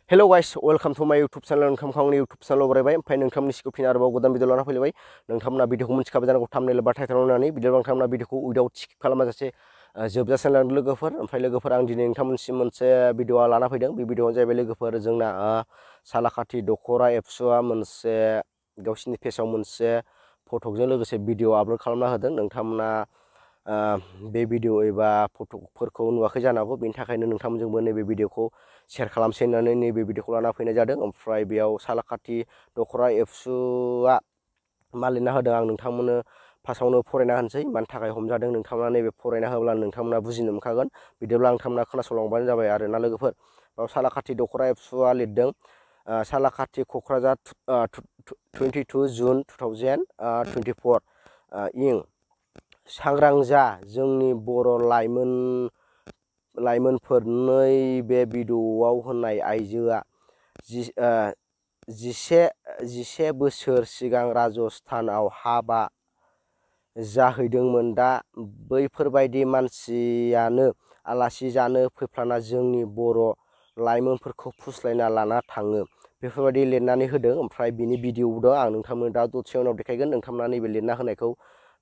Hello guys, welcome to my YouTube channel. नोंथांनि YouTube channel बरायबाय ओमफ्राय नोंथांनि सिगाङाव फिन आरोबाव गोदान भिडिअ लाना फैलायबाय। नोंथांमोना भिडिअखौ मिथिखाबाय जानांगौ थाम्बनेल एबा टाइटेल होनानै भिडिअ नोंथांमोना भिडिअखौ उइदाउट स्किप खालामाजासे जोबजासे नायलांदो लोगोफोर। ओमफ्राय लोगोफोर आं दिनै नोंथांमोनसिम मोनसे भिडिअ लाना फैदों। बे भिडिअआनो जाहैबाय लोगोफोर जोंना सालाखाथि दख'रा एप्सआ मोनसे गावसिनि पेजआव मोनसे फटकजों लोगोसे भिडिअ आपल'ड खालामना होदों। नोंथांमोना बे भिडिअ एबा फटकफोरखौ नुवाखै जानो हागौ, बेनि थाखायनो नोंथांमोनजोंबो नैबे भिडिअखौ शेयार खालामसै होननानै नैबे भिडिअखौ लाना फैनाय जादों। ओमफ्राय बेयाव सालाखाथि दख'रा एप्सआ मा लिरना होदों आं नोंथांमोननो फार्स्टआवनो फरायना होनोसै मानि थाखाय हमजादों। नोंथांमोना नैबे फरायना होब्ला नोंथांमोना बुजिनो मोनखागोन। बिदिब्ला नोंथांमोना खोनासंलांबानो जाबाय आरोना लोगोफोर। बेयाव सालाखाथि दख'रा एप्सआ लिरदों सालाखाथि क'क्राझार 22 जुन 2024 इं सांग्रां जा जोंनि बर' लाइमोनफोर। नैबे भिडिअआव होनाय आइजोआ 11 बोसोर सिगां राजस्थानाव हाबा जाहैदोंमोन। दा बैफोरबायदि मानसियानो आलासि जानो फैफ्लाना जोंनि बर' लाइमोनफोरखौ फुस्लायना लाना थाङो। बेफोरबायदि लिरनानै होदों। ओमफ्राय बिनि भिडिअबो दं, आं नोंथांमोन दा दसे उनाव देखायगोन। नोंथांमोना नैबे लिरना होनायखौ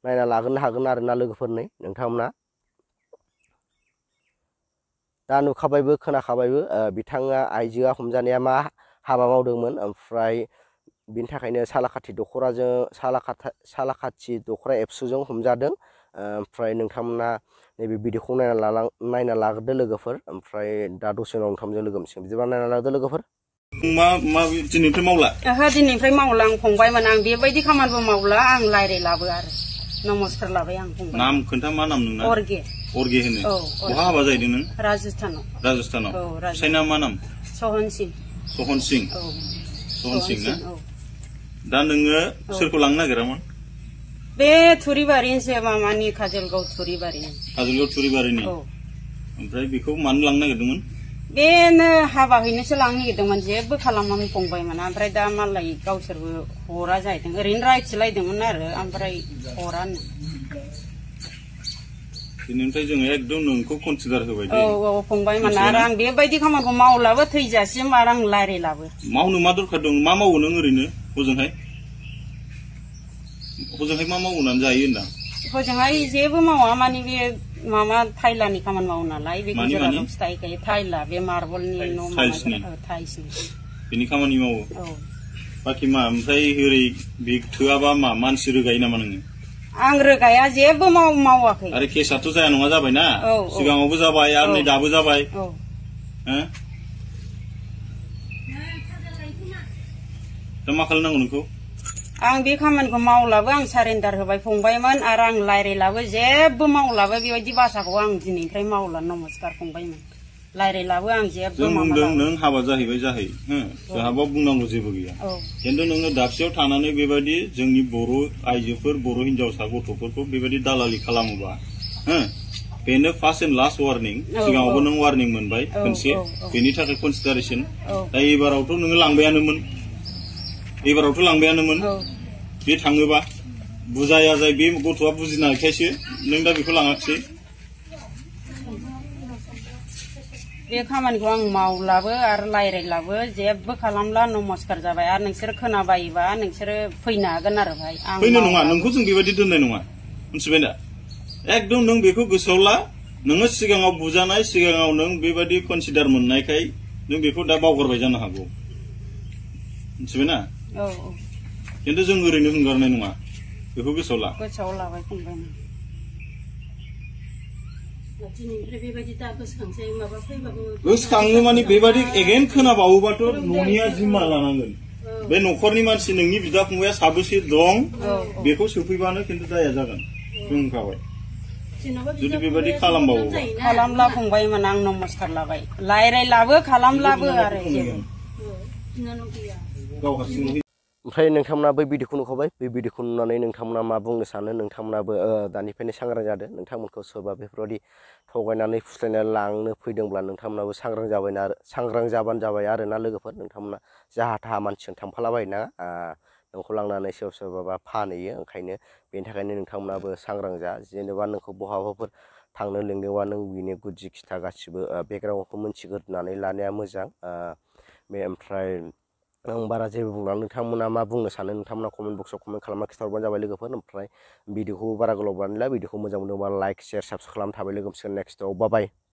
नायना लागोनो हागोन आरोना लोगोफोरनि नोंथांमोना दा नुखाबायबो खोनाखाबायबो बिथाङा आइजोआ हमजानाया मा हाबा मावदोंमोन। ओमफ्राय बिनि थाखायनो सालाखाथि दख'रा एप्सजों हमजादों। ओमफ्राय नोंथांमोना नैबे भिडिअखौ नायना लाग्रोदो लोगोफोर। ओमफ्राय दा दसे उनाव नोंथांमोनजों लोगो मोनसिगोन। बिदिबा नायना लाग्रोदो लोगोफोर। मा दिनैनिफ्राय मावला? दिनैनिफ्राय मावला आं फंबायमोन। आं बेबायदि खामानिबो मावला, आं रायलायलाबो आरो नमस्कार लाबाय आं फंबाय। नाम खोन्था, मा नाम नोंना? अर्गे होनो। बहा हाबा जाहैदों नों? राजस्थानाव। फिसायना मा नाम? सहन सिं ना? दा नोङो सोरखौ लांनो नागिरामोन? बे थुरिबारिनिसो, मामानि काजलगाव थुरिबारिनि। ओमफ्राय बेखौ मानो लांनो नागिरदोंमोन? बेनो हाबा हैनोसो लांनो नागिरदोंमोन, जेबो खालामामोन फंबायमोन। ओमफ्राय दा मालाय गावसोरबो हरा जाहैदों, ओरैनो रायथिलायदोंमोन आरो ओमफ्राय हरानो। बेनिफ्राय जोङो एकदम नोंखौ कनसिडार होबाय। औ फंबायमोन। आरो आं बेबायदि खामानिखौ मावलाबो, थैजासिम आरो आं रायलायलाबो। मावनो मा दरखार दं? मा मावो नों ओरैनो हजोंहाय मा मावनानै जायो होनदां? हजोंहाय जेबो मावा, माने बे मामा थाइलानि खामानि मावो नालाय, बे गुजरातआव फिथाइ थाइला, बे मार्बलनि न' टाइल्सनि बेनि खामानि मावो। बाखि मा ओमफ्राय ओरै बे थोआबा मा मानसि रोगायो नामा नोङो? आं रोगाया, जेबो मावाखै। आरो केसाथ' जाया नङा जाबायना, सिगाङावबो जाबाय आरो नै दाबो जाबाय। दा मा खालामनांगौ नोंखौ? आं बे खामानिखौ मावलाबो, आं सारेन्डार होबाय फंबायमोन। आरो आं रायलायलाबो, जेबो मावलाबो, बेबायदि भाषाखौ आं दिनैनिफ्राय मावला। नमस्कार फंबायमोन। रायलायलाबो आं जेबो। जों बुंदों नों हाबा जाहैबाय जाहै, जोंहाबा बुंनांगौ जेबो गैया। खिन्थु नोङो दाबसेयाव थानानै बेबायदि जोंनि बर' आइजोफोर, बर' हिनजावसा गथ'फोरखौ बेबायदि दालालि खालामोबा बेनो फार्स्ट एन्ड लास्ट वार्निं। सिगाङावबो नों वार्निं मोनबाय खनसे, बेनि थाखाय कनसिडारेसन। दा एबारावथ' नोङो लांबायानोमोन, बे थाङोबा बुजाया जाय, बे गथ'आ बुजिनायखायसो नों दा बेखौ लाङाखिसै। बे खामानिखौ आं मावलाबो आरो रायलायलाबो, जेबो खालामला। नमस्कार जाबाय। आरो नोंसोर खोनाबायोबा नोंसोरो फैनो हागोन आरो भाई। फैनो नङा, नोंखौ जों बेबायदि दोननाय नङा, मिथिबाय दा? एकदम नों बेखौ गोसोआव ला। नोङो सिगाङाव बुजानाय, सिगाङाव नों बेबायदि कनसिडार मोननायखाय नों बेखौ दा बावगारबाय जानो हागौ, मिथिबायना? खिन्थु जों ओरैनो हंगारनाय नङा, बेखौ गोसोआव ला। गोसोआव लाबाय फंबाय। गोसोखाङो माने बेबायदि एगेन खोनाबावोबाथ' न'निया जिम्मा लानांगोन। बे न'खरनि मानसि, नोंनि बिदा फंबाया साबेसे दं बेखौ सोफैबानो खिन्थु दाया जागोन, बुंखाबाय। जुदि बेबायदि खालामला फंबायमोन। आं नमस्कार लाबाय, रायलायलाबो खालामलाबो आरो जेबो। ओमफ्राय नोंथांमोना बै भिडिअखौ नुखाबाय। बे भिडिअखौ नुनानै नोंथांमोना मा बुंनो सानो? नोंथांमोनाबो दानिफ्रायनो सांग्रां जादो। नोंथांमोनखौ सोरबा बेफोरबायदि थगायनानै फुस्लायनानै लांनो फैदोंब्ला नोंथांमोनाबो सांग्रां जाबानो जाबाय आरोना लोगोफोर। नोंथांमोना जाहा थाहा मानसिजों थांफालाबायनाङा, नोंखौ लांनानै सोरबाबा फानहैयो। ओंखायनो बेनि थाखायनो नोंथांमोनाबो सांग्रां जा। जेनेबा नोंखौ बहाबाफोर थांनो लिंदोंबा नों बिनि गुदि खिथा गासिबो बेकग्राउन्डखौ मोनथिग्रोनानै लानाया मोजां। बे ओमफ्राय आं बारा जेबो बुंला नोंथांमोना मा बुंनो सानो नोंथांमोना कमेन्ट बक्सआव कमेन्ट खालामना खिथाहरबानो जाबाय लोगोफोर ओमफ्राय भिडिअखौ बारा गोलाव बानायला भिडिअखौ मोजां मोनदोंबा लाइक शेयार साबस्क्राइब खालाम थाबाय लोगो मोनसिगोन नेक्स्टआव बाय